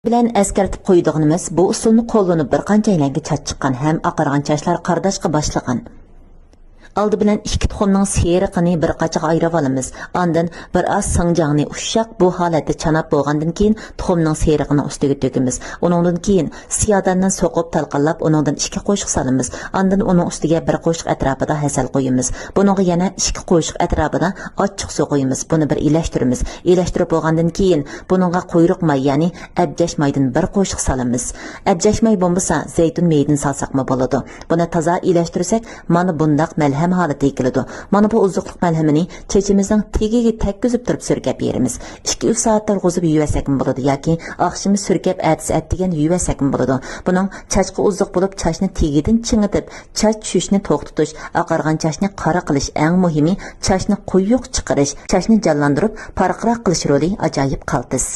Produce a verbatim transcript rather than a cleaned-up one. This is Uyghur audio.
بىلەن ئەسكەرتىپ قويىدىغىنىمىز، بۇ ئۇسۇلنى قوللىنىپ بىر قانچە ئەيلەنگە چاچ چىققان ھەم ئاقارغان چاچلار قارىداشقا باشلىغان. ئالدى بىلەن ئىككى تۇخۇمنىڭ سېرىقىنى بىر قاچىغا ئايرىۋالىمىز. ئاندىن بىر ئاز سىڭجاڭنى ئۇششاق بۇ ھالەتتە چاناپ بولغاندىن كېيىن، تۇخۇمنىڭ سېرىقىنى ئۈستىگە تۆكىمىز. ئۇنىڭدىن كېيىن سىياداننى سوقۇپ تالقانلاپ، ئۇنىڭدىن ئىككى قوشۇق سالىمىز. ئاندىن ئۇنىڭ ئۈستىگە بىر قوشۇق ئەتراپىدا ھەسەل قويىمىز. بۇنىڭغا يەنە ئىككى قوشۇق ئەتراپىدا ئاچچىق سۇ قويىمىز. بۇنى بىر ئىلەشتۈرىمىز. ئىلەشتۈرۈپ بولغاندىن كېيىن، بۇنىڭغا قۇيرۇق ماي، يەنى ئەبجەش مايدىن بىر قوشۇق سالىمىز. ئەبجەش ماي بولمىسا، زەيتۇن مېيىدىن سالساقمۇ بولىدۇ. بۇنى تازا ئىلەشتۈرسەك، مانا بۇنداق مەلھەم ھالىتىگە كېلىدۇ. مانا بۇ ئوزۇقلۇق مەلھىمىنى چېچىمىزنىڭ تېگىگە تەگكۈزۈپ تۇرۇپ سۈركەپ بېرىمىز. ئىككى، ئۈچ سائەت تۇرغۇزۇپ يۇيۇۋەرسەكمۇ بولىدۇ ياكى ئاخشىمى سۈركەپ، ئەتىسى ئەتىگەن يۇيۇۋەرسەكمۇ بولىدۇ. بۇنىڭ چاچقا ئوزۇق بولۇپ، چاچنى تېگىدىن چىڭىتىپ، چاچ چۈشۈشنى توختىتىش، ئاقارغان چاچنى قارا قىلىش، ئەڭ مۇھىمى، چاچنى قويۇق چىقىرىش، چاچنى جانلاندۇرۇپ، پارقىراق قىلىش رولى ئاجايىپ قالتىس.